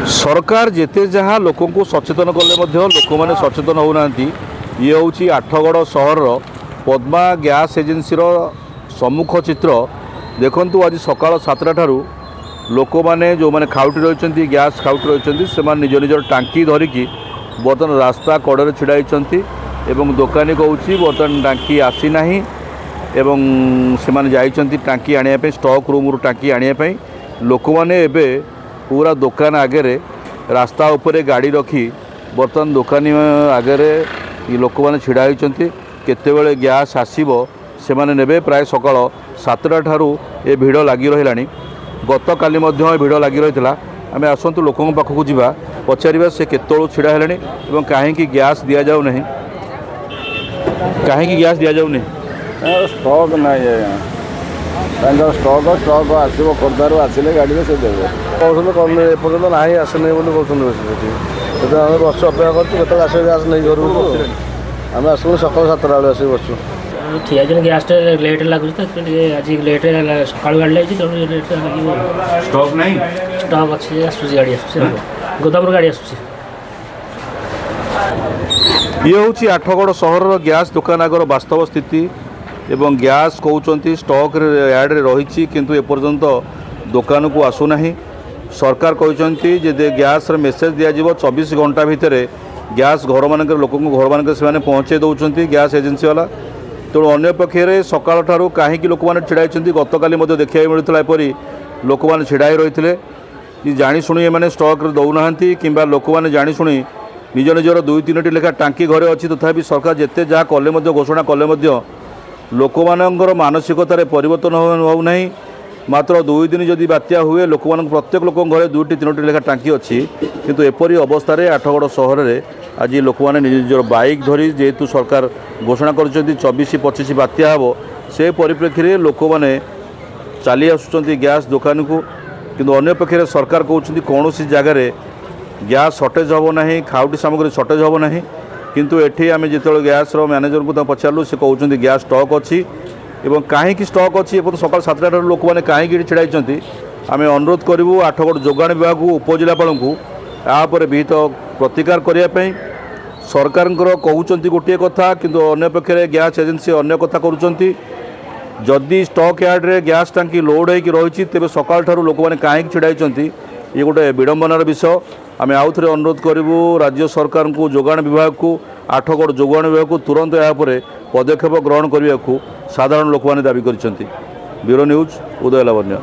ସରକାର ଯେତେ ଯାହା ଲୋକଙ୍କୁ ସଚେତନ କଲେ ମଧ୍ୟ ଲୋକମାନେ ସଚେତନ ହେଉନାହାନ୍ତି। ଇଏ ହେଉଛି ଆଠଗଡ଼ ସହରର ପଦ୍ମା ଗ୍ୟାସ୍ ଏଜେନ୍ସିର ସମ୍ମୁଖ ଚିତ୍ର। ଦେଖନ୍ତୁ, ଆଜି ସକାଳ 7ଟା ଠାରୁ ଲୋକମାନେ, ଯେଉଁମାନେ ଖାଉଟି ରହିଛନ୍ତି, ଗ୍ୟାସ୍ ଖାଉଟି ରହିଛନ୍ତି, ସେମାନେ ନିଜ ନିଜର ଟାଙ୍କି ଧରିକି ବର୍ତ୍ତମାନ ରାସ୍ତା କଡ଼ରେ ଛିଡ଼ା ହେଇଛନ୍ତି ଏବଂ ଦୋକାନୀ କହୁଛି ବର୍ତ୍ତମାନ ଟାଙ୍କି ଆସିନାହିଁ ଏବଂ ସେମାନେ ଯାଇଛନ୍ତି ଟାଙ୍କି ଆଣିବା ପାଇଁ, ଷ୍ଟକ୍ ରୁମ୍ରୁ ଟାଙ୍କି ଆଣିବା ପାଇଁ। ଲୋକମାନେ ଏବେ ପୁରା ଦୋକାନ ଆଗରେ ରାସ୍ତା ଉପରେ ଗାଡ଼ି ରଖି ବର୍ତ୍ତମାନ ଦୋକାନୀ ଆଗରେ ଏ ଲୋକମାନେ ଛିଡ଼ା ହୋଇଛନ୍ତି। କେତେବେଳେ ଗ୍ୟାସ୍ ଆସିବ, ସେମାନେ ନେବେ। ପ୍ରାୟ ସକାଳ 7ଟା ଠାରୁ ଏ ଭିଡ଼ ଲାଗି ରହିଲାଣି। ଗତକାଲି ମଧ୍ୟ ଏ ଭିଡ଼ ଲାଗି ରହିଥିଲା। ଆମେ ଆସନ୍ତୁ ଲୋକଙ୍କ ପାଖକୁ ଯିବା, ପଚାରିବା ସେ କେତେବେଳୁ ଛିଡ଼ା ହେଲେଣି ଏବଂ କାହିଁକି ଗ୍ୟାସ୍ ଦିଆଯାଉ ନାହିଁ। କାହିଁକି ଗ୍ୟାସ୍ ଦିଆଯାଉନି? ଷ୍ଟକ୍ ନାହିଁ ଆଜ୍ଞା ତାଙ୍କର। ଷ୍ଟକ୍ ଆସିବ, ଖୋର୍ଦ୍ଧାରୁ ଆସିଲେ ଗାଡ଼ିରେ ସେ ଦେବେ। କହୁଛନ୍ତି କ'ଣ ଏପର୍ଯ୍ୟନ୍ତ ନାହିଁ, ଆସିନି ବୋଲି କହୁଛନ୍ତି। ବସି ସେଠି ସେଥିପାଇଁ ଆମେ ବସିଛୁ, ଅପେକ୍ଷା କରୁଛୁ କେତେବେଳେ ଆସିବ ଗ୍ୟାସ୍ ନେଇ ଘରକୁ ଯିବୁ। ଆମେ ଆସିଲୁ ସକାଳ 7ଟା ବେଳେ ଆସିକି ବସିଛୁ। ଠିଆ ହେଇଛନ୍ତି। ଗ୍ୟାସ୍ଟା ଲେଟ୍ ଲାଗୁଛି ତ, ସେଥିପାଇଁ ଟିକେ ଆଜି ଲେଟ୍। ସକାଳୁ ଗାଡ଼ି ଲାଗିଛି, ତେଣୁ ଲେଟ୍ ଲାଗିବ। ଷ୍ଟକ୍ ନାହିଁ? ଷ୍ଟକ୍ ଅଛି, ଆସୁଛି, ଗାଡ଼ି ଆସୁଛି, ଗୋଦାମରୁ ଗାଡ଼ି ଆସୁଛି। ଇଏ ହେଉଛି ଆଠଗଡ଼ ସହରର ଗ୍ୟାସ୍ ଦୋକାନ ଆଗର ବାସ୍ତବ ସ୍ଥିତି ଏବଂ ଗ୍ୟାସ୍ କହୁଛନ୍ତି ଷ୍ଟକ୍ରେ ୟାର୍ଡ଼ରେ ରହିଛି, କିନ୍ତୁ ଏପର୍ଯ୍ୟନ୍ତ ଦୋକାନକୁ ଆସୁନାହିଁ। ସରକାର କହିଛନ୍ତି ଯେ ଗ୍ୟାସ୍ର ମେସେଜ୍ ଦିଆଯିବ, 24 ଘଣ୍ଟା ଭିତରେ ଗ୍ୟାସ୍ ଘରମାନଙ୍କରେ, ଲୋକଙ୍କ ଘରମାନଙ୍କରେ ସେମାନେ ପହଞ୍ଚାଇ ଦେଉଛନ୍ତି ଗ୍ୟାସ୍ ଏଜେନ୍ସି ବାଲା। ତେଣୁ ଅନ୍ୟପକ୍ଷରେ ସକାଳଠାରୁ କାହିଁକି ଲୋକମାନେ ଛିଡ଼ା ହେଇଛନ୍ତି? ଗତକାଲି ମଧ୍ୟ ଦେଖିବାକୁ ମିଳୁଥିଲା, ଏପରି ଲୋକମାନେ ଛିଡ଼ା ହୋଇ ରହିଥିଲେ କି ଜାଣିଶୁଣି ଏମାନେ ଷ୍ଟକ୍ରେ ଦେଉନାହାନ୍ତି କିମ୍ବା ଲୋକମାନେ ଜାଣିଶୁଣି ନିଜ ନିଜର ଦୁଇ ତିନୋଟି ଲେଖା ଟାଙ୍କି ଘରେ ଅଛି। ତଥାପି ସରକାର ଯେତେ ଯାହା କଲେ ମଧ୍ୟ, ଘୋଷଣା କଲେ ମଧ୍ୟ ଲୋକମାନଙ୍କର ମାନସିକତାରେ ପରିବର୍ତ୍ତନ ହେଉନାହିଁ। ମାତ୍ର 2 ଦିନ ଯଦି ବାତ୍ୟା ହୁଏ, ଲୋକମାନଙ୍କ, ପ୍ରତ୍ୟେକ ଲୋକଙ୍କ ଘରେ ଦୁଇଟି ତିନୋଟି ଲେଖା ଟାଙ୍କି ଅଛି। କିନ୍ତୁ ଏପରି ଅବସ୍ଥାରେ ଆଠଗଡ଼ ସହରରେ ଆଜି ଲୋକମାନେ ନିଜ ନିଜର ବାଇକ୍ ଧରି, ଯେହେତୁ ସରକାର ଘୋଷଣା କରିଛନ୍ତି 24, 25 ବାତ୍ୟା ହେବ, ସେ ପରିପ୍ରେକ୍ଷୀରେ ଲୋକମାନେ ଚାଲି ଆସୁଛନ୍ତି ଗ୍ୟାସ୍ ଦୋକାନକୁ। କିନ୍ତୁ ଅନ୍ୟପକ୍ଷରେ ସରକାର କହୁଛନ୍ତି କୌଣସି ଜାଗାରେ ଗ୍ୟାସ୍ ସର୍ଟେଜ୍ ହେବ ନାହିଁ, ଖାଉଟି ସାମଗ୍ରୀ ସର୍ଟେଜ୍ ହେବ ନାହିଁ। କିନ୍ତୁ ଏଠି ଆମେ ଯେତେବେଳେ ଗ୍ୟାସ୍ର ମ୍ୟାନେଜରଙ୍କୁ ତାଙ୍କୁ ପଚାରିଲୁ, ସେ କହୁଛନ୍ତି ଗ୍ୟାସ୍ ଷ୍ଟକ୍ ଅଛି। ଏବଂ କାହିଁକି ଷ୍ଟକ୍ ଅଛି, ଏପର୍ଯ୍ୟନ୍ତ ସକାଳ 7ଟା ଠାରୁ ଲୋକମାନେ କାହିଁକି ଏଠି ଛିଡ଼ା ହେଇଛନ୍ତି? ଆମେ ଅନୁରୋଧ କରିବୁ ଆଠଗଡ଼ ଯୋଗାଣ ବିଭାଗକୁ, ଉପଜିଲ୍ଲାପାଳଙ୍କୁ ୟା ଉପରେ ବିହିତ ପ୍ରତିକାର କରିବା ପାଇଁ। ସରକାରଙ୍କର କହୁଛନ୍ତି ଗୋଟିଏ କଥା, କିନ୍ତୁ ଅନ୍ୟପକ୍ଷରେ ଗ୍ୟାସ୍ ଏଜେନ୍ସି ଅନ୍ୟ କଥା କରୁଛନ୍ତି। ଯଦି ଷ୍ଟକ୍ ୟାର୍ଡ଼ରେ ଗ୍ୟାସ୍ ଟାଙ୍କି ଲୋଡ଼୍ ହେଇକି ରହିଛି, ତେବେ ସକାଳଠାରୁ ଲୋକମାନେ କାହିଁକି ଛିଡ଼ା ହେଇଛନ୍ତି? ଇଏ ଗୋଟେ ବିଡ଼ମ୍ବନାର ବିଷୟ। ଆମେ ଆଉଥରେ ଅନୁରୋଧ କରିବୁ ରାଜ୍ୟ ସରକାରଙ୍କୁ, ଯୋଗାଣ ବିଭାଗକୁ, ଆଠଗଡ଼ ଯୋଗାଣ ବିଭାଗକୁ ତୁରନ୍ତ ଏହା ଉପରେ ପଦକ୍ଷେପ ଗ୍ରହଣ କରିବାକୁ ସାଧାରଣ ଲୋକମାନେ ଦାବି କରିଛନ୍ତି। ବ୍ୟୁରୋ ନ୍ୟୁଜ୍, ଉଦୟ ଲାବଣ୍ୟ।